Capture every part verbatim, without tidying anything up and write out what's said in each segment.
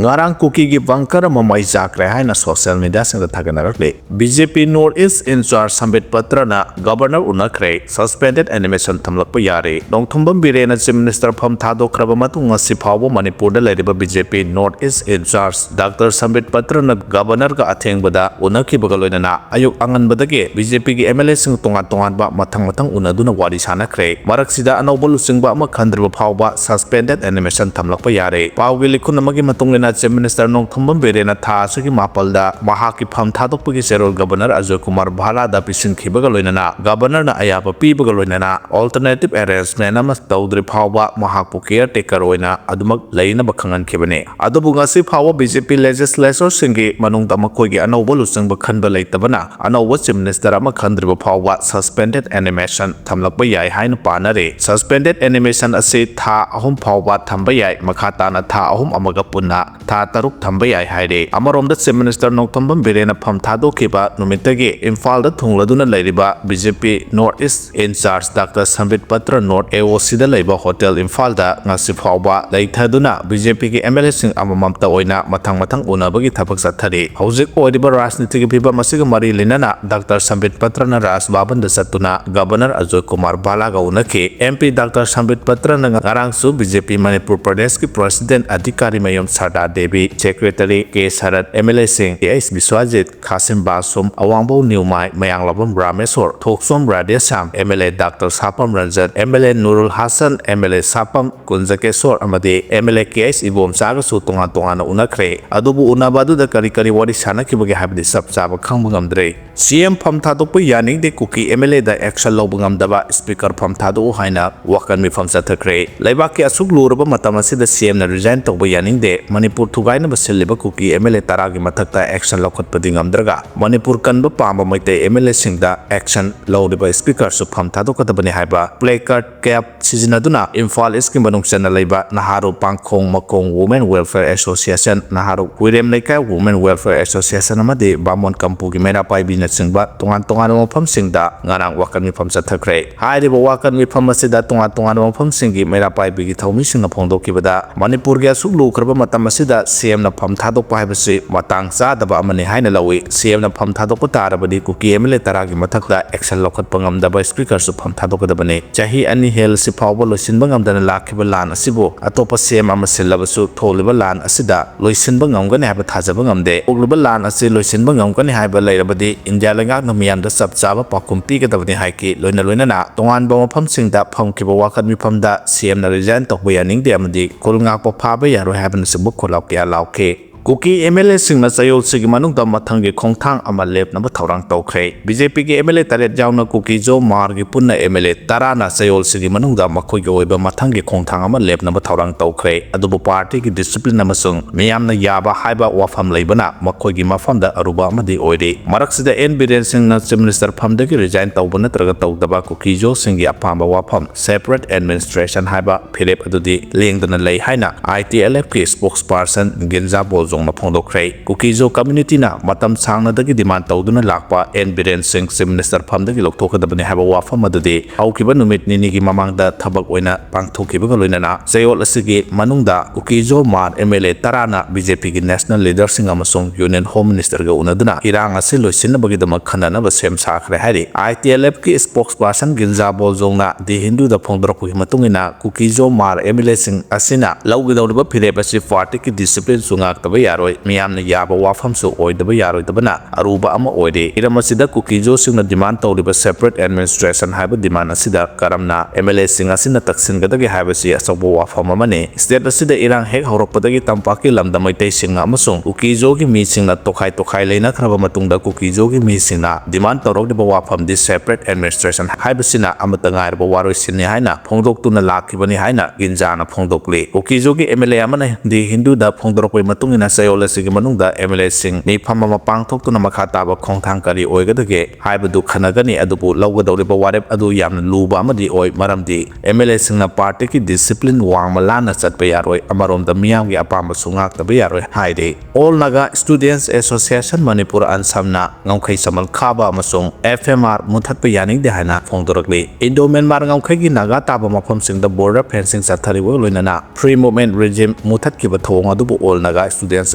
ꯉꯔꯥꯡ ꯀꯨꯀꯤꯒꯤ bunker ꯑꯃ ꯃꯩ ꯆꯥꯛꯈ꯭ꯔꯦ ꯍꯥꯏꯅ social mediaꯁꯤꯡꯗ ꯊꯥꯒꯠꯅꯔꯛꯂꯤ꯫ BJP North East in charge ꯁꯝꯕꯤꯠ ꯄꯇ꯭ꯔꯅ Governor ꯎꯅꯈ꯭ꯔꯦ, suspended animation ꯊꯝꯂꯛꯄ ꯌꯥꯔꯦ꯫ ꯅꯣꯡꯊꯣꯝꯕꯝ ꯕꯤꯔꯦꯟꯅ Chief Minister ꯐꯝ ꯊꯥꯗꯣꯛꯈ꯭ꯔꯕ ꯃꯇꯨꯡ ꯉꯁꯤ ꯐꯥꯎꯕ ꯃꯅꯤꯄꯨꯔꯗ ꯂꯩꯔꯤꯕ BJP North East in charge Doctor ꯁꯝꯕꯤꯠ ꯄꯇ꯭ꯔꯅ Governorꯒ ꯑꯊꯦꯡꯕꯗ ꯎꯅꯈꯤꯕꯒ ꯂꯣꯏꯅꯅ ꯑꯌꯨꯛ ꯑꯉꯟꯕꯗꯒꯤ BJPꯒꯤ MLAꯁꯤꯡ ꯇꯣꯉꯥꯟ ꯇꯣꯉꯥꯟꯕ ꯃꯊꯪ ꯃꯊꯪ ꯎꯅꯗꯨꯅ ꯋꯥꯔꯤ ꯁꯥꯟꯅꯈ꯭ꯔꯦ꯫ ꯃꯔꯛꯁꯤꯗ ꯑꯅꯧꯕ ꯂꯨꯆꯤꯡꯕ ꯑꯃ ꯈꯟꯗ꯭ꯔꯤꯕ ꯐꯥꯎꯕ suspended animation ꯊꯝꯂꯛꯄ ꯌꯥꯔꯦ꯫ ꯄꯥꯎꯒꯤ ꯂꯤꯈꯨꯟ ꯑꯃꯒꯤ ꯃꯇꯨꯡ ꯏꯟꯅ Chief Minister ꯅꯣꯡꯊꯣꯝꯕꯝ ꯕꯤꯔꯦꯟꯅ ꯊꯥ ꯑꯁꯤꯒꯤ ꯃꯥꯄꯜꯗ ꯃꯍꯥꯛꯀꯤ ꯐꯝ ꯊꯥꯗꯣꯛꯄꯒꯤ ꯆꯦꯔꯣꯜ Governor ꯑꯖꯣꯏ ꯀꯨꯃꯥꯔ ꯚꯥꯂꯥꯗ ꯄꯤꯁꯤꯟꯈꯤꯕꯒ ꯂꯣꯏꯅꯅ Governorꯅ ꯑꯌꯥꯕ ꯄꯤꯕꯒ ꯂꯣꯏꯅꯅ alternative arrangement ꯑꯃ ꯇꯧꯗ꯭ꯔꯤ ꯐꯥꯎꯕ ꯃꯍꯥꯛꯄꯨ caretaker ꯑꯣꯏꯅ ꯑꯗꯨꯃꯛ ꯂꯩꯅꯕ ꯈꯪꯍꯟꯈꯤꯕꯅꯤ꯫ ꯑꯗꯨꯕꯨ ꯉꯁꯤ ꯐꯥꯎꯕ BJP legislatorꯁꯤꯡꯒꯤ ꯃꯅꯨꯡꯗ ꯃꯈꯣꯏꯒꯤ ꯑꯅꯧꯕ ꯂꯨꯆꯤꯡꯕ ꯈꯟꯕ ꯂꯩꯇꯕꯅ ꯑꯅꯧꯕ Chief Minister ꯑꯃ ꯈꯟꯗ꯭ꯔꯤꯕ ꯐꯥꯎꯕ suspended animation ꯊꯝꯂꯛꯄ ꯌꯥꯏ ꯍꯥꯏꯅ ꯄꯥꯅꯔꯤ꯫ Suspended animation ꯑꯁꯤ ꯊꯥ ꯑꯍꯨꯝ ꯐꯥꯎꯕ ꯊꯝꯕ ꯌꯥꯏ꯫ ꯃꯈꯥ ꯇꯥꯅ ꯊꯥ ꯑꯍꯨꯝ ꯑꯃꯒ ꯄꯨꯟꯅ ꯊꯥ ꯇꯔꯨꯛ ꯊꯝꯕ ꯌꯥꯏ ꯍꯥꯏꯔꯤ꯫ ꯑꯃꯔꯣꯝꯗ Chief Minister ꯅꯣꯡꯊꯣꯝꯕꯝ ꯕꯤꯔꯦꯟꯅ ꯐꯝ ꯊꯥꯗꯣꯛꯈꯤꯕ ꯅꯨꯃꯤꯠꯇꯒꯤ ꯏꯝꯐꯥꯜꯗ ꯊꯨꯡꯂꯗꯨꯅ ꯂꯩꯔꯤꯕ BJP North East in charge Doctor ꯁꯝꯕꯤꯠ Patra North AOCꯗ ꯂꯩꯕ Hotel ꯏꯝꯐꯥꯜꯗ ꯉꯁꯤ ꯐꯥꯎꯕ ꯂꯩꯊꯗꯨꯅ BJPꯒꯤ MLAꯁꯤꯡ ꯑꯃꯃꯝꯇ ꯑꯣꯏꯅ ꯃꯊꯪ ꯃꯊꯪ ꯎꯅꯕꯒꯤ ꯊꯕꯛ ꯆꯠꯊꯔꯤ꯫ ꯍꯧꯖꯤꯛ ꯑꯣꯏꯔꯤꯕ ꯔꯥꯖꯅꯤꯇꯤꯒꯤ ꯐꯤꯕꯝ ꯑꯁꯤꯒ ꯃꯔꯤ ꯂꯩꯅꯅ Doctor ꯁꯝꯕꯤꯠ ꯄꯇ꯭ꯔꯅ ꯔꯥꯖ ꯚꯕꯟꯗ ꯆꯠꯇꯨꯅ Governor Ajoy Kumar ꯚꯥꯂꯥꯒ ꯎꯅꯈꯤ꯫ MP Doctor ꯁꯝꯕꯤꯠ ꯄꯇ꯭ꯔꯅ ꯉꯔꯥꯡꯁꯨ BJP ꯃꯅꯤꯄꯨꯔ ꯄ꯭ꯔꯗꯦꯁꯀꯤ President Adhikarimayum Sarda Devi, Secretary K Sarat, MLAꯁꯤꯡ K H Biswajit, Khashim Vashum, Awangbow Newmai, Mayanglambam Rameshor, Thokchom Radheshyam, MLA Doctor Sapam Ranjan, MLA Nurul Hassan, MLA Sapam Kunjakeshor ꯑꯃꯗꯤ MLA ꯀꯦ ꯑꯩꯆ ꯏꯕꯣꯝꯆꯥꯒꯁꯨ ꯇꯣꯉꯥꯟ ꯇꯣꯉꯥꯟꯅ ꯎꯅꯈ꯭ꯔꯦ꯫ ꯑꯗꯨꯕꯨ ꯎꯅꯕ ꯑꯗꯨꯗ ꯀꯔꯤ ꯀꯔꯤ ꯋꯥꯔꯤ ꯁꯥꯟꯅꯈꯤꯕꯒꯦ ꯍꯥꯏꯕꯗꯤ ꯆꯞ ꯆꯥꯕ ꯈꯪꯕ ꯉꯝꯗ꯭ꯔꯦ꯫ CM ꯐꯝ ꯊꯥꯗꯣꯛꯄ ꯌꯥꯅꯤꯡꯗꯦ, ꯀꯨꯀꯤ MLAꯗ action ꯂꯧꯕ ꯉꯝꯗꯕ, Speaker ꯐꯝ ꯊꯥꯗꯣꯛꯎ ꯍꯥꯏꯅ ꯋꯥꯀꯟ ꯃꯤꯐꯝ ꯆꯠꯊꯈ꯭ꯔꯦ꯫ ꯂꯩꯕꯥꯛꯀꯤ ꯑꯁꯨꯛ ꯂꯨꯔꯕ ꯃꯇꯝ ꯑꯁꯤꯗ CMꯅ resign ꯇꯧꯕ ꯌꯥꯅꯤꯡꯗꯦ, ꯃꯅꯤꯄꯨꯔ ꯊꯨꯒꯥꯏꯅꯕ ꯁꯤꯜꯂꯤꯕ ꯀꯨꯀꯤ MLA ꯇꯔꯥꯒꯤ ꯃꯊꯛꯇ action ꯂꯧꯈꯠꯄꯗꯤ ꯉꯝꯗ꯭ꯔꯒ ꯃꯅꯤꯄꯨꯔ ꯀꯟꯕ ꯄꯥꯝꯕ ꯃꯩꯇꯩ MLAꯁꯤꯡꯗ action ꯂꯧꯔꯤꯕ Speakerꯁꯨ ꯐꯝ ꯊꯥꯗꯣꯛꯀꯗꯕꯅꯤ ꯍꯥꯏꯕ placard ꯀꯌꯥ ꯁꯤꯖꯤꯟꯅꯗꯨꯅ ꯏꯝꯐꯥꯜ ꯏꯁꯀꯤ ꯃꯅꯨꯡ ꯆꯟꯅ ꯂꯩꯕ ꯅꯍꯥꯔꯣꯜ ꯄꯥꯡꯈꯣꯡ ꯃꯈꯣꯡ Women Welfare Association, ꯅꯍꯥꯔꯣꯜ ꯍꯨꯏꯔꯦꯝ ꯂꯩꯀꯥꯏ Women Welfare Association ꯑꯃꯗꯤ ꯕꯥꯃꯣꯟ ꯀꯝꯄꯨꯒꯤ ꯃꯩꯔꯥ ꯄꯥꯏꯕꯤꯅꯆꯤꯡꯕ ꯇꯣꯉꯥꯟ ꯇꯣꯉꯥꯟꯕ ꯃꯐꯝꯁꯤꯡꯗ ꯉꯔꯥꯡ ꯋꯥꯀꯟ ꯃꯤꯐꯝ ꯆꯠꯊꯈ꯭ꯔꯦ꯫ ꯍꯥꯏꯔꯤꯕ ꯋꯥꯀꯟ ꯃꯤꯐꯝ ꯑꯁꯤꯗ ꯇꯣꯉꯥꯟ ꯇꯣꯉꯥꯟꯕ ꯃꯐꯝꯁꯤꯡꯒꯤ ꯃꯩꯔꯥ ꯄꯥꯏꯕꯤꯒꯤ ꯊꯧꯃꯤꯁꯤꯡꯅ ꯐꯣꯡꯗꯣꯛꯈꯤꯕꯗ, ꯃꯅꯤꯄꯨꯔꯒꯤ ꯑꯁꯨꯛ ꯂꯨꯈ꯭ꯔꯕ ꯃꯇꯝ ꯑꯁꯤ ꯑꯁꯤꯗ ꯁꯤ ꯑꯦꯝꯅ ꯐꯝ ꯊꯥꯗꯣꯛꯄ ꯍꯥꯏꯕꯁꯤ ꯃꯇꯥꯡ ꯆꯥꯗꯕ ꯑꯃꯅꯤ ꯍꯥꯏꯅ ꯂꯧꯏ꯫ ꯁꯤ ꯑꯦꯝꯅ ꯐꯝ ꯊꯥꯗꯣꯛꯄ ꯇꯥꯔꯕꯗꯤ ꯀꯨꯀꯤ ꯑꯦꯝ ꯑꯦꯜ ꯑꯦ ꯇꯔꯥꯒꯤ ꯃꯊꯛꯇ action ꯂꯧꯈꯠꯄ ꯉꯝꯗꯕ speakerꯁꯨ ꯐꯝ ꯊꯥꯗꯣꯛꯀꯗꯕꯅꯤ꯫ ꯆꯍꯤ ꯑꯅꯤ ꯍꯦꯜꯂꯁꯤ ꯐꯥꯎꯕ ꯂꯣꯏꯁꯤꯟꯕ ꯉꯝꯗꯅ ꯂꯥꯛꯈꯤꯕ ꯂꯥꯟ ꯑꯁꯤꯕꯨ ꯑꯇꯣꯞꯄ ꯁꯤ ꯑꯦꯝ ꯑꯃ ꯁꯤꯜꯂꯕꯁꯨ ꯊꯣꯛꯂꯤꯕ ꯂꯥꯟ ꯑꯁꯤꯗ ꯂꯣꯏꯁꯤꯟꯕ ꯉꯝꯒꯅꯤ ꯍꯥꯏꯕ ꯊꯥꯖꯕ ꯉꯝꯗꯦ꯫ ꯊꯣꯛꯂꯤꯕ ꯂꯥꯟ ꯑꯁꯤ ꯂꯣꯏꯁꯤꯟꯕ ꯉꯝꯒꯅꯤ ꯍꯥꯏꯕ ꯂꯩꯔꯕꯗꯤ ꯏꯟꯗꯤꯌꯥ ꯂꯩꯉꯥꯛꯅ ꯃꯤꯌꯥꯝꯗ ꯆꯞ ꯆꯥꯕ ꯄꯥꯎꯈꯨꯝ ꯄꯤꯒꯗꯕꯅꯤ ꯍꯥꯏꯈꯤ꯫ ꯂꯣꯏꯅ ꯂꯣꯏꯅꯅ ꯇꯣꯉꯥꯟꯕ ꯃꯐꯝꯁꯤꯡꯗ ꯐꯝꯈꯤꯕ ꯋꯥꯀꯠ ꯃꯤꯐꯝꯗ ꯁꯤ ꯑꯦꯝꯅ resign ꯇꯧꯕ ꯌꯥꯅꯤꯡꯗꯦ ꯑꯃꯗꯤ ꯈꯨꯜ ꯉꯥꯛꯄ ꯐꯥꯕ ꯌꯥꯔꯣꯏ ꯍꯥꯏꯕꯅꯆꯤꯡꯕ ꯈꯣꯜꯂꯥꯎ ꯀꯌꯥ ꯂꯥꯎꯈꯤ꯫ ꯀꯨꯀꯤ ꯑꯦꯝ ꯑꯦꯜ ꯑꯦꯁꯤꯡꯅ ꯆꯌꯣꯜꯁꯤꯒꯤ ꯃꯅꯨꯡꯗ ꯃꯊꯪꯒꯤ ꯈꯣꯡꯊꯥꯡ ꯑꯃ ꯂꯦꯞꯅꯕ ꯊꯧꯔꯥꯡ ꯇꯧꯈ꯭ꯔꯦ꯫ ꯕꯤ ꯖꯦ ꯄꯤꯒꯤ ꯑꯦꯝ ꯑꯦꯜ ꯑꯦ ꯇꯔꯦꯠ ꯌꯥꯎꯅ ꯀꯨꯀꯤ ꯖꯣ ꯃꯥꯔꯒꯤ ꯄꯨꯟꯅ ꯑꯦꯝ ꯑꯦꯜ ꯑꯦ ꯇꯔꯥꯅ ꯆꯌꯣꯜꯁꯤꯒꯤ ꯃꯅꯨꯡꯗ ꯃꯈꯣꯏꯒꯤ ꯑꯣꯏꯕ ꯃꯊꯪꯒꯤ ꯈꯣꯡꯊꯥꯡ ꯑꯃ ꯂꯦꯞꯅꯕ ꯊꯧꯔꯥꯡ ꯇꯧꯈ꯭ꯔꯦ꯫ ꯑꯗꯨꯕꯨ ꯄꯥꯔꯇꯤꯒꯤ discipline ꯑꯃꯁꯨꯡ ꯃꯤꯌꯥꯝꯅ ꯌꯥꯕ ꯍꯥꯏꯕ ꯋꯥꯐꯝ ꯂꯩꯕꯅ ꯃꯈꯣꯏꯒꯤ ꯃꯐꯝꯗ ꯑꯔꯨꯕ ꯑꯃꯗꯤ ꯑꯣꯏꯔꯤ꯫ ꯃꯔꯛꯁꯤꯗ ꯑꯦꯟ ꯕꯤꯔꯦꯟ ꯁꯤꯡꯅ Chief Minister ꯐꯝꯗꯒꯤ resign ꯇꯧꯕ ꯅꯠꯇ꯭ꯔꯒ ꯇꯧꯗꯕ ꯀꯨꯀꯤ ꯖꯣꯁꯤꯡꯒꯤ ꯑꯄꯥꯝꯕ ꯋꯥꯐꯝ separate administration ꯍꯥꯏꯕ ꯐꯤꯔꯦꯞ ꯑꯗꯨꯗꯤ ꯂꯦꯡꯗꯅ ꯂꯩ ꯍꯥꯏꯅ ꯑꯥꯏ ꯇꯤ ꯑꯦꯜ ꯑꯦꯐꯀꯤ spokesperson ꯒꯤꯟꯖꯥ ꯕꯣꯜꯖꯣꯡꯅ ꯐꯣꯡꯗꯣꯛꯈ꯭ꯔꯦ꯫ ꯀꯨꯀꯤ ꯖꯣ communityꯅ ꯃꯇꯝ ꯁꯥꯡꯅꯗꯒꯤ demand ꯇꯧꯗꯨꯅ ꯂꯥꯛꯄ ꯑꯦꯟ ꯕꯤꯔꯦꯟ ꯁꯤꯡ Chief Minister ꯐꯝꯗꯒꯤ ꯂꯧꯊꯣꯛꯀꯗꯕꯅꯤ ꯍꯥꯏꯕ ꯋꯥꯐꯝ ꯑꯗꯨꯗꯤ ꯍꯧꯈꯤꯕ ꯅꯨꯃꯤꯠ ꯅꯤꯅꯤꯒꯤ ꯃꯃꯥꯡꯗ ꯊꯕꯛ ꯑꯣꯏꯅ ꯄꯥꯡꯊꯣꯛꯈꯤꯕꯒ ꯂꯣꯏꯅꯅ ꯆꯌꯣꯜ ꯑꯁꯤꯒꯤ ꯃꯅꯨꯡꯗ Kuki Zo Hmar M L A ꯇꯔꯥꯅ ꯕꯤ ꯖꯦ ꯄꯤꯒꯤ national leaderꯁꯤꯡ ꯑꯃꯁꯨꯡ Union Home Ministerꯒ ꯎꯅꯗꯨꯅ ꯏꯔꯥꯡ ꯑꯁꯤ ꯂꯣꯏꯁꯤꯟꯅꯕꯒꯤꯗꯃꯛ ꯈꯟꯅꯅꯕ ꯁꯦꯝ ꯁꯥꯈ꯭ꯔꯦ ꯍꯥꯏꯔꯤ꯫ ꯑꯥꯏ ꯇꯤ ꯑꯦꯜ ꯑꯦꯐꯀꯤ spokesperson ꯒꯤꯟꯖꯥ ꯕꯣꯜꯖꯣꯡꯅ ꯗꯤ ꯍꯤꯟꯗꯨꯗ ꯐꯣꯡꯗꯣꯔꯛꯄꯒꯤ ꯃꯇꯨꯡ ꯏꯟꯅ ꯀꯨꯀꯤ ꯖꯣ ꯃꯥꯔ ꯑꯦꯝ ꯑꯦꯜ ꯑꯦꯁꯤꯡ ꯑꯁꯤꯅ ꯂꯧꯒꯗꯧꯔꯤꯕ ꯐꯤꯔꯦꯞ ꯑꯁꯤ ꯄꯥꯔꯇꯤꯒꯤ disciplineꯁꯨ ꯉꯥꯛꯇꯕ ꯌꯥꯔꯣꯏ, ꯃꯤꯌꯥꯝꯅ ꯌꯥꯕ ꯋꯥꯐꯝꯁꯨ ꯑꯣꯏꯗꯕ ꯌꯥꯔꯣꯏꯗꯕꯅ ꯑꯔꯨꯕ ꯑꯃ ꯑꯣꯏꯔꯤ꯫ ꯍꯤꯔꯝ ꯑꯁꯤꯗ ꯀꯨꯀꯤ ꯖꯣꯁꯤꯡꯅ demand ꯇꯧꯔꯤꯕ separate administration ꯍꯥꯏꯕ demand ꯑꯁꯤꯗ ꯀꯔꯝꯅ ꯑꯦꯝ ꯑꯦꯜ ꯑꯦꯁꯤꯡ ꯑꯁꯤꯅ ꯇꯛꯁꯤꯟꯒꯗꯒꯦ ꯍꯥꯏꯕꯁꯤ ꯑꯆꯧꯕ ꯋꯥꯐꯝ ꯑꯃꯅꯤ꯫ State ꯑꯁꯤꯗ ꯏꯔꯥꯡ ꯍꯦꯛ ꯍꯧꯔꯛꯄꯗꯒꯤ ꯇꯝꯄꯥꯛꯀꯤ ꯂꯝꯗ ꯃꯩꯇꯩꯁꯤꯡ ꯑꯃꯁꯨꯡ ꯀꯨꯀꯤ ꯖꯣꯒꯤ ꯃꯤꯁꯤꯡꯅ ꯇꯣꯈꯥꯏ ꯇꯣꯈꯥꯏ ꯂꯩꯅꯈ꯭ꯔꯕ ꯃꯇꯨꯡꯗ ꯀꯨꯀꯤ ꯖꯣꯒꯤ ꯃꯤꯁꯤꯡꯅ demand ꯇꯧꯔꯛꯂꯤꯕ ꯋꯥꯐꯝꯗꯤ separate administration ꯍꯥꯏꯕꯁꯤꯅ ꯑꯃꯠꯇ ꯉꯥꯏꯔꯕ ꯋꯥꯔꯣꯏꯁꯤꯟꯅꯤ ꯍꯥꯏꯅ ꯐꯣꯡꯗꯣꯛꯇꯨꯅ ꯂꯥꯛꯈꯤꯕꯅꯤ ꯍꯥꯏꯅ ꯒꯤꯟꯖꯥꯅ ꯐꯣꯡꯗꯣꯛꯂꯤ꯫ ꯀꯨꯀꯤ ꯖꯣꯒꯤ ꯑꯦꯝ ꯑꯦꯜ ꯑꯦ ꯑꯃꯅ ꯗꯤ ꯍꯤꯟꯗꯨꯗ ꯐꯣꯡꯗꯣꯔꯛꯄꯒꯤ ꯃꯇꯨꯡ ꯏꯟꯅ ꯆꯌꯣꯜ ꯑꯁꯤꯒꯤ ꯃꯅꯨꯡꯗ MLAꯁꯤꯡ ꯃꯤꯐꯝ ꯑꯃ ꯄꯥꯡꯊꯣꯛꯇꯨꯅ ꯃꯈꯥ ꯇꯥꯕ ꯈꯣꯡꯊꯥꯡ ꯀꯔꯤ ꯑꯣꯏꯒꯗꯒꯦ ꯍꯥꯏꯕꯗꯨ ꯈꯟꯅꯒꯅꯤ꯫ ꯑꯗꯨꯕꯨ ꯂꯧꯒꯗꯧꯔꯤꯕ ꯋꯥꯔꯦꯞ ꯑꯗꯨ ꯌꯥꯝꯅ ꯂꯨꯕ ꯑꯃꯗꯤ ꯑꯣꯏ, ꯃꯔꯝꯗꯤ MLAꯁꯤꯡꯅ partyꯒꯤ discipline ꯋꯥꯡꯃ ꯂꯥꯟꯅ ꯆꯠꯄ ꯌꯥꯔꯣꯏ, ꯑꯃꯔꯣꯝꯗ ꯃꯤꯌꯥꯝꯒꯤ ꯑꯄꯥꯝꯕꯁꯨ ꯉꯥꯛꯇꯕ ꯌꯥꯔꯣꯏ ꯍꯥꯏꯔꯤ꯫ All Naga Students Association Manipur, ANSAMꯅ ꯉꯝꯈꯩ ꯁꯝꯕꯜ ꯈꯥꯕ ꯑꯃꯁꯨꯡ FMR ꯃꯨꯊꯠꯄ ꯌꯥꯅꯤꯡꯗꯦ ꯍꯥꯏꯅ ꯐꯣꯡꯗꯣꯔꯛꯂꯤ꯫ Indo Myanmar ꯉꯝꯈꯩꯒꯤ ꯅꯥꯒꯥ ꯇꯥꯕ ꯃꯐꯝꯁꯤꯡꯗ border fencing ꯆꯠꯊꯔꯤꯕꯒ ꯂꯣꯏꯅꯅ Free Movement Regime ꯃꯨꯊꯠꯈꯤꯕ ꯊꯧꯑꯣꯡ ꯑꯗꯨꯕꯨ All Naga Students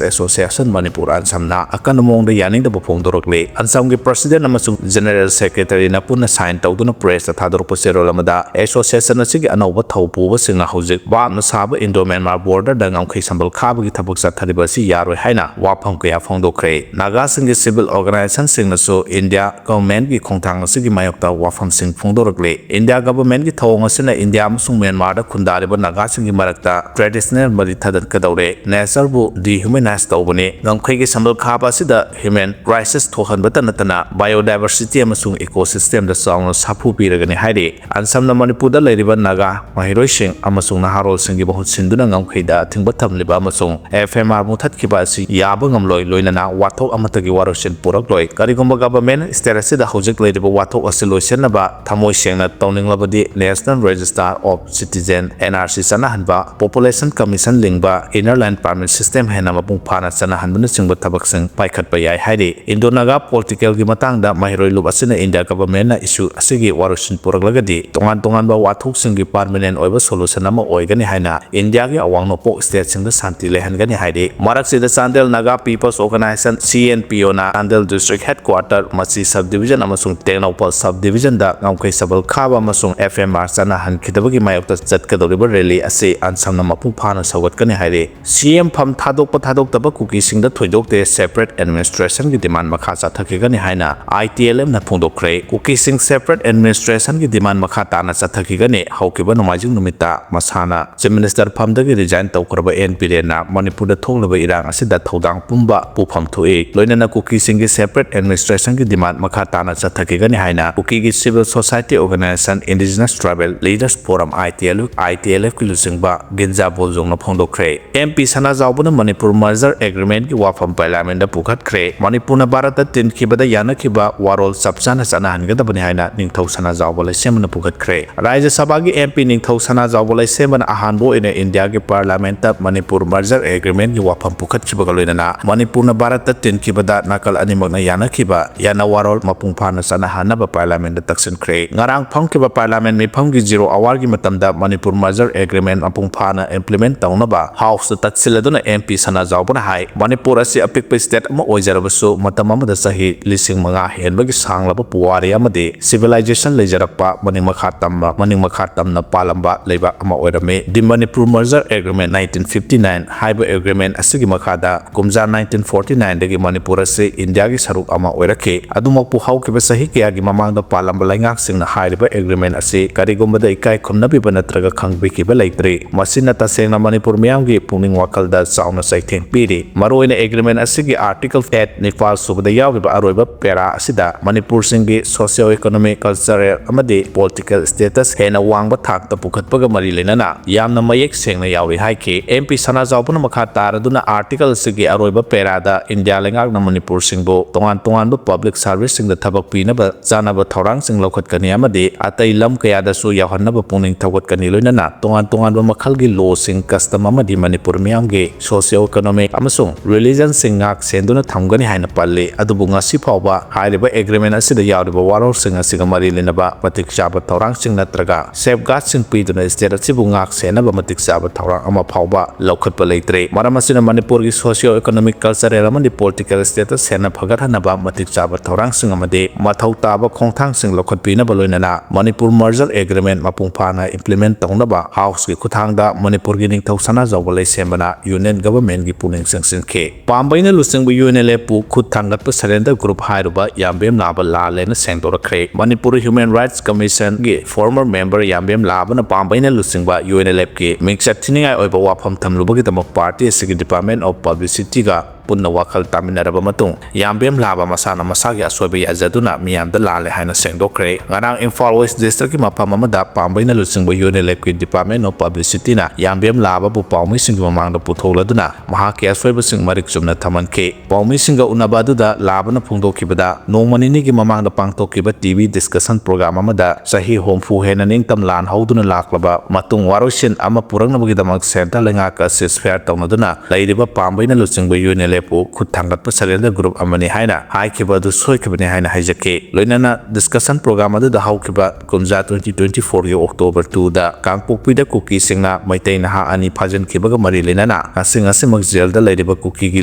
Association Manipur, ANSAMꯅ ꯑꯀꯟꯕ ꯃꯑꯣꯡꯗ ꯌꯥꯅꯤꯡꯗꯕ ꯐꯣꯡꯗꯣꯔꯛꯂꯤ꯫ ANSAMꯒꯤ President ꯑꯃꯁꯨꯡ General Secretaryꯅ ꯄꯨꯟꯅ sign ꯇꯧꯗꯨꯅ pressꯇ ꯊꯥꯗꯣꯔꯛꯄ ꯆꯦꯔꯣꯜ ꯑꯃꯗ association ꯑꯁꯤꯒꯤ ꯑꯅꯧꯕ ꯊꯧ ꯄꯨꯕꯁꯤꯡꯅ ꯍꯧꯖꯤꯛ ꯚꯥꯞꯅ ꯁꯥꯕ Indo Myanmar borderꯗ ꯉꯝꯈꯩ ꯁꯝꯕꯜ ꯈꯥꯕꯒꯤ ꯊꯕꯛ ꯆꯠꯊꯔꯤꯕ ꯑꯁꯤ ꯌꯥꯔꯣꯏ ꯍꯥꯏꯅ ꯋꯥꯐꯝ ꯀꯌꯥ ꯐꯣꯡꯗꯣꯛꯈ꯭ꯔꯦ꯫ ꯅꯥꯒꯥꯁꯤꯡꯒꯤ civil organizationꯁꯤꯡꯅꯁꯨ India governmentꯀꯤ ꯈꯣꯡꯊꯥꯡ ꯑꯁꯤꯒꯤ ꯃꯥꯌꯣꯛꯇ ꯋꯥꯐꯝꯁꯤꯡ ꯐꯣꯡꯗꯣꯔꯛꯂꯤ꯫ India governmentꯀꯤ ꯊꯧꯑꯣꯡ ꯑꯁꯤꯅ Indiaꯗ ꯑꯃꯁꯨꯡ Myanmarꯗ ꯈꯨꯟꯗꯥꯔꯤꯕ ꯅꯥꯒꯥꯁꯤꯡꯒꯤ ꯃꯔꯛꯇ traditional ꯃꯔꯤ ꯊꯗꯠꯀꯗꯧꯔꯦ, natureꯕꯨ dehumanize ꯇꯧꯕꯅꯤ, ꯉꯝꯈꯩꯒꯤ ꯁꯝꯕꯜ ꯈꯥꯕ ꯑꯁꯤꯗ human crisis ꯊꯣꯛꯍꯟꯕꯇ ꯅꯠꯇꯅ biodiversity ꯑꯃꯁꯨꯡ ecosystemꯗ ꯆꯥꯎꯅ ꯁꯥꯐꯨ ꯄꯤꯔꯒꯅꯤ ꯍꯥꯏꯔꯤ꯫ ANSAMꯅ ꯃꯅꯤꯄꯨꯔꯗ ꯂꯩꯔꯤꯕ ꯅꯥꯒꯥ ꯃꯍꯩꯔꯣꯏꯁꯤꯡ ꯑꯃꯁꯨꯡ ꯅꯍꯥꯔꯣꯜꯁꯤꯡꯒꯤ ꯃꯍꯨꯠ ꯁꯤꯟꯗꯨꯅ ꯉꯝꯈꯩꯗ ꯑꯊꯤꯡꯕ ꯊꯝꯂꯤꯕ ꯑꯃꯁꯨꯡ FMR ꯃꯨꯊꯠꯈꯤꯕ ꯑꯁꯤ ꯌꯥꯕ ꯉꯝꯂꯣꯏ, ꯂꯣꯏꯅꯅ ꯋꯥꯊꯣꯛ ꯑꯃꯠꯇꯒꯤ ꯋꯥꯔꯣꯏꯁꯤꯟ ꯄꯨꯔꯛꯂꯣꯏ꯫ ꯀꯔꯤꯒꯨꯝꯕ government stateꯁꯤꯗ ꯍꯧꯖꯤꯛ ꯂꯩꯔꯤꯕ ꯋꯥꯊꯣꯛ ꯑꯁꯤ ꯂꯣꯏꯁꯤꯟꯅꯕ ꯊꯃꯣꯏ ꯁꯦꯡꯅ ꯇꯧꯅꯤꯡꯂꯕꯗꯤ National Register of Citizen, NRC ꯆꯠꯅꯍꯟꯕ, Population Commission ꯂꯤꯡꯕ, Inner Line Permit System ꯍꯦꯟꯅ ꯃꯄꯨꯡ ꯐꯥꯅ ꯆꯠꯅꯍꯟꯕꯅꯆꯤꯡꯕ ꯊꯕꯛꯁꯤꯡ ꯄꯥꯏꯈꯠꯄ ꯌꯥꯏ ꯍꯥꯏꯔꯤ꯫ Indo Naga politicalꯒꯤ ꯃꯇꯥꯡꯗ ꯃꯍꯩꯔꯣꯏ ꯂꯨꯞ ꯑꯁꯤꯅ India governmentꯅ issue ꯑꯁꯤꯒꯤ ꯋꯥꯔꯣꯏꯁꯤꯟ ꯄꯨꯔꯛꯂꯒꯗꯤ ꯇꯣꯉꯥꯟ ꯇꯣꯉꯥꯟꯕ ꯋꯥꯊꯣꯛꯁꯤꯡꯒꯤ permanent ꯑꯣꯏꯕ solution ꯑꯃ ꯑꯣꯏꯒꯅꯤ ꯍꯥꯏꯅ Indiaꯒꯤ ꯑꯋꯥꯡ ꯅꯣꯡꯄꯣꯛ stateꯁꯤꯡꯗ ꯁꯥꯟꯇꯤ ꯂꯩꯍꯟꯒꯅꯤ ꯍꯥꯏꯔꯤ꯫ ꯃꯔꯛꯁꯤꯗ Chandel Naga People's Organization, CNPOꯅ Chandel District Headquarter, ꯃꯆꯤ Subdivision ꯑꯃꯁꯨꯡ ꯇꯦꯡꯅꯧꯄꯜ Subdivisionꯗ ꯉꯝꯈꯩ ꯁꯝꯕꯜ ꯈꯥꯕ ꯑꯃꯁꯨꯡ FMR ꯆꯠꯅꯍꯟꯈꯤꯗꯕꯒꯤ ꯃꯥꯌꯣꯛꯇ ꯆꯠꯀꯗꯧꯔꯤꯕ rally ꯑꯁꯤ ANSAMꯅ ꯃꯄꯨꯡ ꯐꯥꯅ ꯁꯧꯒꯠꯀꯅꯤ ꯍꯥꯏꯔꯤ꯫ CM ꯐꯝ ꯊꯥꯗꯣꯛꯄ ꯊꯥꯗꯣꯛꯇꯕ ꯀꯨꯀꯤꯁꯤꯡꯗ ꯊꯣꯏꯗꯣꯛꯇꯦ, separate administrationꯒꯤ demand ꯃꯈꯥ ꯆꯠꯊꯈꯤꯒꯅꯤ ꯍꯥꯏꯅ ITLFꯅ ꯐꯣꯡꯗꯣꯛꯈ꯭ꯔꯦ꯫ ꯀꯨꯀꯤꯁꯤꯡ separate administrationꯒꯤ demand ꯃꯈꯥ ꯇꯥꯅ ꯆꯠꯊꯈꯤꯒꯅꯤ꯫ ꯍꯧꯈꯤꯕ ꯅꯣꯡꯃꯥꯏꯖꯤꯡ ꯅꯨꯃꯤꯠꯇ ꯃꯁꯥꯅ Chief Minister ꯐꯝꯗꯒꯤ resign ꯇꯧꯈ꯭ꯔꯕ N ꯕꯤꯔꯦꯟꯅ ꯃꯅꯤꯄꯨꯔꯗ ꯊꯣꯛꯂꯤꯕ ꯏꯔꯥꯡ ꯑꯁꯤꯗ ꯊꯧꯗꯥꯡ ꯄꯨꯝꯕ ꯄꯨꯐꯝ ꯊꯣꯛꯏ꯫ ꯂꯣꯏꯅꯅ ꯀꯨꯀꯤꯁꯤꯡꯒꯤ separate administrationꯒꯤ demand ꯃꯈꯥ ꯇꯥꯅ ꯆꯠꯊꯈꯤꯒꯅꯤ ꯍꯥꯏꯅ ꯀꯨꯀꯤꯒꯤ civil society organization Indigenous Tribal Leaders Forum, ITLF, ITLFꯀꯤ ꯂꯨꯆꯤꯡꯕ ꯒꯤꯟꯖꯥ ꯕꯣꯜꯖꯣꯡꯅ ꯐꯣꯡꯗꯣꯛꯈ꯭ꯔꯦ꯫ MP ꯁꯅꯥꯖꯥꯎꯕꯅ ꯃꯅꯤꯄꯨꯔ Merger Agreement ꯀꯤ ꯋꯥꯐꯝ Parliament ꯇ ꯄꯨꯈꯠꯈ꯭ꯔꯦ꯫ ꯃꯅꯤꯄꯨꯔꯅ ꯚꯥꯔꯠꯇ ꯇꯤꯟꯈꯤꯕꯗ ꯌꯥꯅꯈꯤꯕ ꯋꯥꯔꯣꯜ ꯆꯞ ꯆꯥꯅ ꯆꯠꯅꯍꯟꯒꯗꯕꯅꯤ ꯍꯥꯏꯅ ꯅꯤꯡꯊꯧ ꯁꯅꯥꯖꯥꯎꯕ ꯂꯩꯁꯦꯝꯕꯅ ꯄꯨꯈꯠꯈ꯭ꯔꯦ꯫ ꯔꯥꯖ꯭ꯌ ꯁꯚꯥꯒꯤ M P ꯅꯤꯡꯊꯧ ꯁꯅꯥꯖꯥꯎꯕ ꯂꯩꯁꯦꯝꯕꯅ ꯑꯍꯥꯟꯕ ꯑꯣꯏꯅ ꯏꯟꯗꯤꯌꯥꯒꯤ Parliament ꯇ ꯃꯅꯤꯄꯨꯔ Merger Agreement ꯀꯤ ꯋꯥꯐꯝ ꯄꯨꯈꯠꯈꯤꯕꯒ ꯂꯣꯏꯅꯅ ꯃꯅꯤꯄꯨꯔꯅ ꯚꯥꯔꯠꯇ ꯇꯤꯟꯈꯤꯕꯗ ꯅꯥꯀꯜ ꯑꯅꯤꯃꯛꯅ ꯌꯥꯅꯈꯤꯕ ꯌꯥꯅ ꯋꯥꯔꯣꯜ ꯃꯄꯨꯡ ꯐꯥꯅ ꯆꯠꯅꯍꯟꯅꯕ Parliament ꯇ ꯇꯛꯁꯤꯟꯈ꯭ꯔꯦ꯫ ꯉꯔꯥꯡ ꯐꯝꯈꯤꯕ Parliament ꯃꯤꯐꯝꯒꯤ zero hour ꯒꯤ ꯃꯇꯝꯗ ꯃꯅꯤꯄꯨꯔ Merger Agreement ꯃꯄꯨꯡ ꯐꯥꯅ implement ꯇꯧꯅꯕ House ꯇ ꯇꯛꯁꯤꯜꯂꯗꯨꯅ M P ꯁꯅꯥꯖꯥꯎꯕꯅ ꯍꯥꯏ, ꯃꯅꯤꯄꯨꯔ ꯑꯁꯤ ꯑꯄꯤꯛꯄ state ꯑꯃ ꯑꯣꯏꯖꯔꯕꯁꯨ ꯃꯇꯝ ꯑꯃꯗ ꯆꯍꯤ ꯂꯤꯁꯤꯡ ꯃꯉꯥ ꯍꯦꯟꯕꯒꯤ ꯁꯥꯡꯂꯕ ꯄꯨꯋꯥꯔꯤ ꯑꯃꯗꯤ civilization ꯂꯩꯖꯔꯛꯄ, ꯃꯅꯤꯡ ꯃꯈꯥ ꯇꯝꯕ, ꯃꯅꯤꯡ ꯃꯈꯥ ꯇꯝꯅ ꯄꯥꯜꯂꯝꯕ ꯂꯩꯕꯥꯛ ꯑꯃ ꯑꯣꯏꯔꯝꯃꯤ꯫ The Manipur Merger Agreement nineteen fifty nine ꯍꯥꯏꯕ agreement ꯑꯁꯤꯒꯤ ꯃꯈꯥꯗ ꯀꯨꯝꯖꯥ nineteen forty nine ꯗꯒꯤ ꯃꯅꯤꯄꯨꯔ ꯑꯁꯤ ꯏꯟꯗꯤꯌꯥꯒꯤ ꯁꯔꯨꯛ ꯑꯃ ꯑꯣꯏꯔꯛꯈꯤ꯫ ꯑꯗꯨꯃꯛꯄꯨ ꯍꯧꯈꯤꯕ ꯆꯍꯤ ꯀꯌꯥꯒꯤ ꯃꯃꯥꯡꯗ ꯄꯥꯜꯂꯝꯕ ꯂꯩꯉꯥꯛꯁꯤꯡꯅ ꯍꯥꯏꯔꯤꯕ agreement ꯑꯁꯤ ꯀꯔꯤꯒꯨꯝꯕꯗ ꯏꯀꯥꯏ ꯈꯨꯝꯅꯕꯤꯕ ꯅꯠꯇ꯭ꯔꯒ ꯈꯪꯕꯤꯈꯤꯕ ꯂꯩꯇ꯭ꯔꯤ꯫ ꯃꯁꯤꯅ ꯇꯁꯦꯡꯅ ꯃꯅꯤꯄꯨꯔ ꯃꯤꯌꯥꯝꯒꯤ ꯄꯨꯛꯅꯤꯡ ꯋꯥꯈꯜꯗ ꯆꯥꯎꯅ ꯆꯩꯊꯦꯡ ꯄꯤꯔꯤ꯫ ꯃꯔꯨꯑꯣꯏꯅ agreement ꯑꯁꯤꯒꯤ Article eight ꯅꯤꯄꯥꯜ ꯁꯨꯕꯗ ꯌꯥꯎꯔꯤꯕ ꯑꯔꯣꯏꯕ para ꯑꯁꯤꯗ ꯃꯅꯤꯄꯨꯔꯁꯤꯡꯒꯤ socio economic, cultural ꯑꯃꯗꯤ political status ꯍꯦꯟꯅ ꯋꯥꯡꯕ ꯊꯥꯛꯇ ꯄꯨꯈꯠꯄꯒ ꯃꯔꯤ ꯂꯩꯅꯅ ꯌꯥꯝꯅ ꯃꯌꯦꯛ ꯁꯦꯡꯅ ꯌꯥꯎꯔꯤ ꯍꯥꯏꯈꯤ꯫ M P ꯁꯅꯥꯖꯥꯎꯕꯅ ꯃꯈꯥ ꯇꯥꯔꯗꯨꯅ article ꯑꯁꯤꯒꯤ ꯑꯔꯣꯏꯕ paraꯗ ꯏꯟꯗꯤꯌꯥ ꯂꯩꯉꯥꯛꯅ ꯃꯅꯤꯄꯨꯔꯁꯤꯡꯕꯨ ꯇꯣꯉꯥꯟ ꯇꯣꯉꯥꯟꯕ public serviceꯁꯤꯡꯗ ꯊꯕꯛ ꯄꯤꯅꯕ ꯆꯥꯅꯕ ꯊꯧꯔꯥꯡꯁꯤꯡ ꯂꯧꯈꯠꯀꯅꯤ ꯑꯃꯗꯤ ꯑꯇꯩ ꯂꯝ ꯀꯌꯥꯗꯁꯨ ꯌꯥꯎꯍꯟꯅꯕ ꯄꯨꯛꯅꯤꯡ ꯊꯧꯒꯠꯀꯅꯤ, ꯂꯣꯏꯅꯅ ꯇꯣꯉꯥꯟ ꯇꯣꯉꯥꯟꯕ ꯃꯈꯜꯒꯤ lawꯁꯤꯡ, custom ꯑꯃꯗꯤ ꯃꯅꯤꯄꯨꯔ ꯃꯤꯌꯥꯝꯒꯤ socio economic ꯑꯃꯁꯨꯡ religionꯁꯤꯡ ꯉꯥꯛ ꯁꯦꯟꯗꯨꯅ ꯊꯝꯒꯅꯤ ꯍꯥꯏꯅ ꯄꯜꯂꯤ꯫ ꯑꯗꯨꯕꯨ ꯉꯁꯤ ꯐꯥꯎꯕ ꯍꯥꯏꯔꯤꯕ agreement ꯑꯁꯤꯗ ꯌꯥꯎꯔꯤꯕ ꯋꯥꯔꯣꯜꯁꯤꯡ ꯑꯁꯤꯒ ꯃꯔꯤ ꯂꯩꯅꯕ ꯃꯇꯤꯛ ꯆꯥꯕ ꯊꯧꯔꯥꯡꯁꯤꯡ ꯅꯠꯇ꯭ꯔꯒ safeguardꯁꯤꯡ ꯄꯤꯗꯨꯅ state ꯑꯁꯤꯕꯨ ꯉꯥꯛ ꯁꯦꯟꯅꯕ ꯃꯇꯤꯛ ꯆꯥꯕ ꯊꯧꯔꯥꯡ ꯑꯃ ꯐꯥꯎꯕ ꯂꯧꯈꯠꯄ ꯂꯩꯇ꯭ꯔꯤ꯫ ꯃꯔꯝ ꯑꯁꯤꯅ ꯃꯅꯤꯄꯨꯔꯒꯤ socio economic, cultural ꯑꯃꯗꯤ political status ꯍꯦꯟꯅ ꯐꯒꯠꯍꯟꯅꯕ ꯃꯇꯤꯛ ꯆꯥꯕ ꯊꯧꯔꯥꯡꯁꯤꯡ ꯑꯃꯗꯤ ꯃꯊꯧ ꯇꯥꯕ ꯈꯣꯡꯊꯥꯡꯁꯤꯡ ꯂꯧꯈꯠꯄꯤꯅꯕ, ꯂꯣꯏꯅꯅ ꯃꯅꯤꯄꯨꯔ Merger Agreement ꯃꯄꯨꯡ ꯐꯥꯅ implement ꯇꯧꯅꯕ Houseꯀꯤ ꯈꯨꯠꯊꯥꯡꯗ ꯃꯅꯤꯄꯨꯔꯒꯤ ꯅꯤꯡꯊꯧ ꯁꯅꯥꯖꯥꯎꯕ ꯂꯩꯁꯦꯝꯕꯅ Union Governmentꯀꯤ ꯄꯨꯛꯅꯤꯡ ꯆꯤꯡꯁꯤꯟꯈꯤ꯫ ꯄꯥꯝꯕꯩꯅ ꯂꯨꯆꯤꯡꯕ UNLFꯄꯨ ꯈꯨꯠ ꯊꯥꯡꯒꯠꯄ surrender group ꯍꯥꯏꯔꯨꯕ ꯌꯥꯝꯕꯦꯝ ꯂꯥꯕ ꯂꯥꯜꯂꯦꯅ ꯁꯦꯡꯗꯣꯔꯛꯈ꯭ꯔꯦ꯫ Manipur Human Rights Commissionꯒꯤ former member ꯌꯥꯝꯕꯦꯝ ꯂꯥꯕꯅ ꯄꯥꯝꯕꯩꯅ ꯂꯨꯆꯤꯡꯕ UNLFꯀꯤ ꯃꯤꯡꯆꯠ ꯊꯤꯅꯤꯡꯉꯥꯏ ꯑꯣꯏꯕ ꯋꯥꯐꯝ ꯊꯝꯂꯨꯕꯒꯤꯗꯃꯛ party ꯑꯁꯤꯒꯤ Department of Publicityꯒ ꯄꯨꯟꯅ ꯋꯥꯈꯜ ꯇꯥꯃꯤꯟꯅꯔꯕ ꯃꯇꯨꯡ, ꯌꯥꯝꯕꯦꯝ ꯂꯥꯕ ꯃꯁꯥꯅ ꯃꯁꯥꯒꯤ ꯑꯁꯣꯏꯕ ꯌꯥꯖꯗꯨꯅ ꯃꯤꯌꯥꯝꯗ ꯂꯥꯜꯂꯦ ꯍꯥꯏꯅ ꯁꯦꯡꯗꯣꯛꯈ꯭ꯔꯦ꯫ ꯉꯔꯥꯡ ꯏꯝꯐꯥꯜ ꯋꯦꯁ ꯗꯤꯁꯇ꯭ꯔꯤꯛꯀꯤ ꯃꯐꯝ ꯑꯃꯗ ꯄꯥꯝꯕꯩꯅ ꯂꯨꯆꯤꯡꯕ ꯌꯨ ꯑꯦꯟ ꯑꯦꯜ ꯑꯦꯐꯀꯤ Department of Publicityꯅ ꯌꯥꯝꯕꯦꯝ ꯂꯥꯕꯕꯨ ꯄꯥꯎꯃꯤꯁꯤꯡꯒꯤ ꯃꯃꯥꯡꯗ ꯄꯨꯊꯣꯛꯂꯗꯨꯅ ꯃꯍꯥꯛꯀꯤ ꯑꯁꯣꯏꯕꯁꯤꯡ ꯃꯔꯤꯛ ꯆꯨꯝꯅ ꯊꯝꯍꯟꯈꯤ꯫ ꯄꯥꯎꯃꯤꯁꯤꯡꯒ ꯎꯅꯕ ꯑꯗꯨꯗ ꯂꯥꯕꯅ ꯐꯣꯡꯗꯣꯛꯈꯤꯕꯗ, ꯅꯣꯡꯃ ꯅꯤꯅꯤꯒꯤ ꯃꯃꯥꯡꯗ ꯄꯥꯡꯊꯣꯛꯈꯤꯕ ꯇꯤ ꯚꯤ discussion program ꯑꯃꯗ ꯆꯍꯤ ꯍꯨꯝꯐꯨ ꯍꯦꯟꯅ ꯅꯤꯡꯇꯝ ꯂꯥꯟ ꯍꯧꯗꯨꯅ ꯂꯥꯛꯂꯕ ꯃꯇꯨꯡ ꯋꯥꯔꯣꯏꯁꯤꯟ ꯑꯃ ꯄꯨꯔꯛꯅꯕꯒꯤꯗꯃꯛ centre ꯂꯩꯉꯥꯛꯀ ceasefire ꯇꯧꯅꯗꯨꯅ ꯂꯩꯔꯤꯕ ꯄꯥꯝꯕꯩꯅ ꯂꯨꯆꯤꯡꯕ ꯌꯨ ꯑꯦꯟ ꯑꯦꯜ ꯑꯦꯐꯄꯨ ꯈꯨꯠ ꯊꯥꯡꯒꯠꯄ ꯁꯔꯦꯟꯗ꯭ꯔ group ꯑꯃꯅꯤ ꯍꯥꯏꯅ ꯍꯥꯏꯈꯤꯕ ꯑꯗꯨ ꯁꯣꯏꯈꯤꯕꯅꯤ ꯍꯥꯏꯅ ꯍꯥꯏꯖꯈꯤ꯫ ꯂꯣꯏꯅꯅ discussion program ꯑꯗꯨꯗ ꯍꯧꯈꯤꯕ ꯀꯨꯝꯖꯥ twenty twenty fourꯒꯤ October twoꯗ ꯀꯥꯡꯄꯣꯛꯄꯤꯗ ꯀꯨꯀꯤꯁꯤꯡꯅ ꯃꯩꯇꯩ ꯅꯍꯥ ꯑꯅꯤ ꯐꯥꯖꯤꯟꯈꯤꯕꯒ ꯃꯔꯤ ꯂꯩꯅꯅ ꯉꯁꯤ ꯉꯁꯤꯃꯛ ꯖꯦꯜꯗ ꯂꯩꯔꯤꯕ ꯀꯨꯀꯤꯒꯤ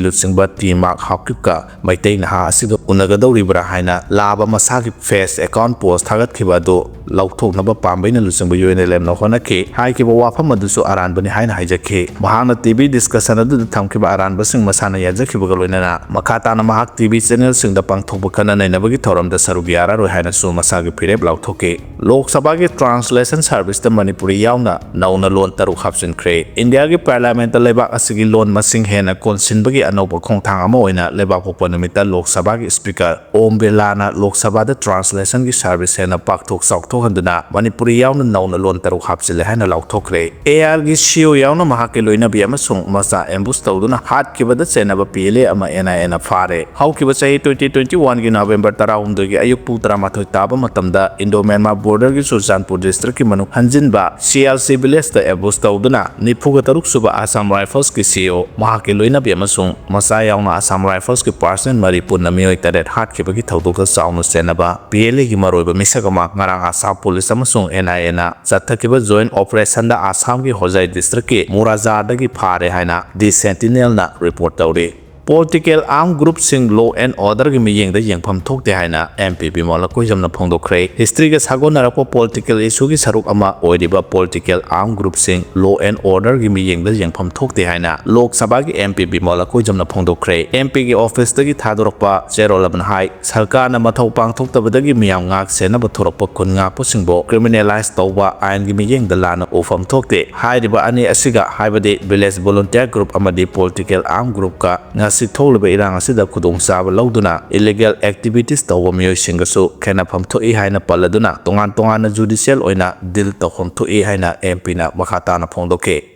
ꯂꯨꯆꯤꯡꯕ ꯇꯤ ꯃꯥꯔꯛ ꯍꯥꯎꯀꯤꯞꯀ ꯃꯩꯇꯩ ꯅꯍꯥ ꯑꯁꯤꯒ ꯎꯅꯒꯗꯧꯔꯤꯕ꯭ꯔꯥ ꯍꯥꯏꯅ ꯂꯥꯕ ꯃꯁꯥꯒꯤ Face account post ꯊꯥꯒꯠꯈꯤꯕ ꯑꯗꯨ ꯂꯧꯊꯣꯛꯅꯕ ꯄꯥꯝꯕꯩꯅ ꯂꯨꯆꯤꯡꯕ ꯌꯨ ꯑꯦꯟ ꯑꯦꯜ ꯑꯦꯐꯅ ꯍꯣꯠꯅꯈꯤ꯫ ꯍꯥꯏꯈꯤꯕ ꯋꯥꯐꯝ ꯑꯗꯨꯁꯨ ꯑꯔꯥꯟꯕꯅꯤ ꯍꯥꯏꯅ ꯍꯥꯏꯖꯈꯤ꯫ ꯃꯍꯥꯛꯅ ꯇꯤ ꯚꯤ discussion ꯑꯗꯨꯗ ꯊꯝꯈꯤꯕ ꯑꯔꯥꯟꯕꯁꯤꯡ ꯃꯁꯥꯅ ꯌꯥꯖꯈꯤꯕꯒ ꯂꯣꯏꯅꯅ ꯃꯈꯥ ꯇꯥꯅ ꯃꯍꯥꯛ ꯇꯤ ꯚꯤ channelꯁꯤꯡꯗ ꯄꯥꯡꯊꯣꯛꯄ ꯈꯠꯅ ꯅꯩꯅꯕꯒꯤ ꯊꯧꯔꯝꯗ ꯁꯔꯨꯛ ꯌꯥꯔꯔꯣꯏ ꯍꯥꯏꯅꯁꯨ ꯃꯁꯥꯒꯤ ꯐꯤꯔꯦꯞ ꯂꯥꯎꯊꯣꯛꯈꯤ꯫ ꯂꯣꯛ ꯁꯚꯥꯒꯤ translation serviceꯇ ꯃꯅꯤꯄꯨꯔꯤ ꯌꯥꯎꯅ ꯅꯧꯅ ꯂꯣꯟ ꯇꯔꯨꯛ ꯍꯥꯞꯆꯤꯟꯈ꯭ꯔꯦ꯫ ꯏꯟꯗꯤꯌꯥꯒꯤ Parliamentꯇ ꯂꯩꯕꯥꯛ ꯑꯁꯤꯒꯤ ꯂꯣꯟ ꯃꯁꯤꯡ ꯍꯦꯟꯅ ꯀꯣꯟꯁꯤꯟꯕꯒꯤ ꯑꯅꯧꯕ ꯈꯣꯡꯊꯥꯡ ꯑꯃ ꯑꯣꯏꯅ ꯂꯩꯕꯥꯛꯄꯣꯛꯄ ꯅꯨꯃꯤꯠꯇ ꯂꯣꯛ ꯁꯚꯥꯒꯤ Speaker ꯑꯣꯝ ꯕꯤꯔꯂꯥꯅ ꯂꯣꯛ ꯁꯚꯥꯗ translationꯒꯤ service ꯍꯦꯟꯅ ꯄꯥꯛꯊꯣꯛ ꯆꯥꯎꯊꯣꯛꯍꯟꯗꯨꯅ ꯃꯅꯤꯄꯨꯔꯤ ꯌꯥꯎꯅ ꯅꯧꯅ ꯂꯣꯟ ꯇꯔꯨꯛ ꯍꯥꯞꯆꯤꯜꯂꯦ ꯍꯥꯏꯅ ꯂꯥꯎꯊꯣꯛꯈ꯭ꯔꯦ꯫ ꯑꯦ ꯑꯥꯔꯒꯤ ꯁꯤ ꯏ ꯑꯣ ꯌꯥꯎꯅ ꯃꯍꯥꯛꯀꯤ ꯂꯣꯏꯅꯕꯤ ꯑꯃꯁꯨꯡ ꯃꯆꯥ ambush ꯇꯧꯗꯨꯅ ꯍꯥꯠꯈꯤꯕꯗ ꯆꯦꯟꯅꯕ ꯄꯤ ꯑꯦꯜ ꯑꯦ ꯑꯃ ꯑꯦꯟ ꯑꯥꯏ ꯑꯦꯅ ꯐꯥꯔꯦ꯫ ꯍꯧꯈꯤꯕ ꯆꯍꯤ twenty twenty oneꯒꯤ November ꯇꯔꯥꯍꯨꯝꯗꯣꯏꯒꯤ ꯑꯌꯨꯛ ꯄꯨꯡ ꯇꯔꯥꯃꯥꯊꯣꯏ ꯇꯥꯕ ꯃꯇꯝꯗ ꯏꯟꯗꯣ ꯃ꯭ꯌꯥꯟꯃꯥꯔ borderꯒꯤ ꯆꯨꯔꯆꯥꯟꯄꯨꯔ districtꯀꯤ ꯃꯅꯨꯡ ꯍꯟꯖꯤꯟꯕ ꯁꯤ ꯑꯦꯜ ꯁꯤ villageꯇ ambush ꯇꯧꯗꯨꯅ ꯅꯤꯐꯨꯒ ꯇꯔꯨꯛ ꯁꯨꯕ Assam Riflesꯀꯤ ꯁꯤ ꯏ ꯑꯣ, ꯃꯍꯥꯛꯀꯤ ꯂꯣꯏꯅꯕꯤ ꯑꯃꯁꯨꯡ ꯃꯆꯥ ꯌꯥꯎꯅ Assam Riflesꯀꯤ personnel ꯃꯔꯤ ꯄꯨꯟꯅ ꯃꯤꯑꯣꯏ ꯇꯔꯦꯠ ꯍꯥꯠꯈꯤꯕꯒꯤ ꯊꯧꯗꯣꯛꯇ ꯆꯥꯎꯅ ꯆꯦꯟꯅꯕ ꯄꯤ ꯑꯦꯜ ꯑꯦꯒꯤ ꯃꯔꯨꯑꯣꯏꯕ ꯃꯤꯁꯛ ꯑꯃ ꯉꯔꯥꯡ ꯑꯁꯥꯝ ꯄꯨꯂꯤꯁ ꯑꯃꯁꯨꯡ ꯑꯦꯟ ꯑꯥꯏ ꯑꯦꯅ ꯆꯠꯊꯈꯤꯕ joint operationꯗ ꯑꯁꯥꯝꯒꯤ ꯍꯣꯖꯥꯏ districtꯀꯤ ꯃꯨꯔꯥꯖꯥꯗꯒꯤ ꯐꯥꯔꯦ ꯍꯥꯏꯅ The Sentinelꯅ report ꯇꯧꯔꯤ꯫ Political armed groupꯁꯤꯡ law and orderꯒꯤ ꯃꯤꯠꯌꯦꯡꯗ ꯌꯦꯡꯐꯝ ꯊꯣꯛꯇꯦ ꯍꯥꯏꯅ ꯑꯦꯝ ꯄꯤ ꯕꯤꯃꯣꯜ ꯂꯀꯣꯏꯖꯝꯅ ꯐꯣꯡꯗꯣꯛꯈ꯭ꯔꯦ꯫ Historyꯒ ꯁꯥꯒꯣꯟꯅꯔꯛꯄ political issueꯒꯤ ꯁꯔꯨꯛ ꯑꯃ ꯑꯣꯏꯔꯤꯕ political armed groupꯁꯤꯡ law and orderꯒꯤ ꯃꯤꯠꯌꯦꯡꯗ ꯌꯦꯡꯐꯝ ꯊꯣꯛꯇꯦ ꯍꯥꯏꯅ ꯂꯣꯛ ꯁꯚꯥꯒꯤ ꯑꯦꯝ ꯄꯤ ꯕꯤꯃꯣꯜ ꯂꯀꯣꯏꯖꯝꯅ ꯐꯣꯡꯗꯣꯛꯈ꯭ꯔꯦ꯫ ꯑꯦꯝ ꯄꯤꯒꯤ officeꯇꯒꯤ ꯊꯥꯗꯣꯔꯛꯄ ꯆꯦꯔꯣꯜ ꯑꯃꯅ ꯍꯥꯏ, ꯁꯔꯀꯥꯔꯅ ꯃꯊꯧ ꯄꯥꯡꯊꯣꯛꯇꯕꯗꯒꯤ ꯃꯤꯌꯥꯝ ꯉꯥꯛ ꯁꯦꯟꯅꯕ ꯊꯣꯔꯛꯄ ꯈꯨꯟ ꯉꯥꯛꯄꯁꯤꯡꯕꯨ criminalize ꯇꯧꯕ ꯑꯥꯏꯟꯒꯤ ꯃꯤꯠꯌꯦꯡꯗ ꯂꯥꯟꯅ ꯎꯐꯝ ꯊꯣꯛꯇꯦ꯫ ꯍꯥꯏꯔꯤꯕ ꯑꯅꯤ ꯑꯁꯤꯒ, ꯍꯥꯏꯕꯗꯤ village volunteer group ꯑꯃꯗꯤ political armed groupꯀ ꯉꯁꯤ ꯁꯤ ꯊꯣꯛꯂꯤꯕ ꯏꯔꯥꯡ ꯑꯁꯤꯗ ꯈꯨꯗꯣꯡꯆꯥꯕ ꯂꯧꯗꯨꯅ illegal activities ꯇꯧꯕ ꯃꯤꯑꯣꯏꯁꯤꯡꯒꯁꯨ ꯈꯦꯠꯅꯐꯝ ꯊꯣꯛꯏ ꯍꯥꯏꯅ ꯄꯜꯂꯗꯨꯅ ꯇꯣꯉꯥꯟ ꯇꯣꯉꯥꯟꯅ judicial ꯑꯣꯏꯅ deal ꯇꯧꯐꯝ ꯊꯣꯛꯏ ꯍꯥꯏꯅ MPꯅ ꯃꯈꯥ ꯇꯥꯅ ꯐꯣꯡꯗꯣꯛꯈꯤ꯫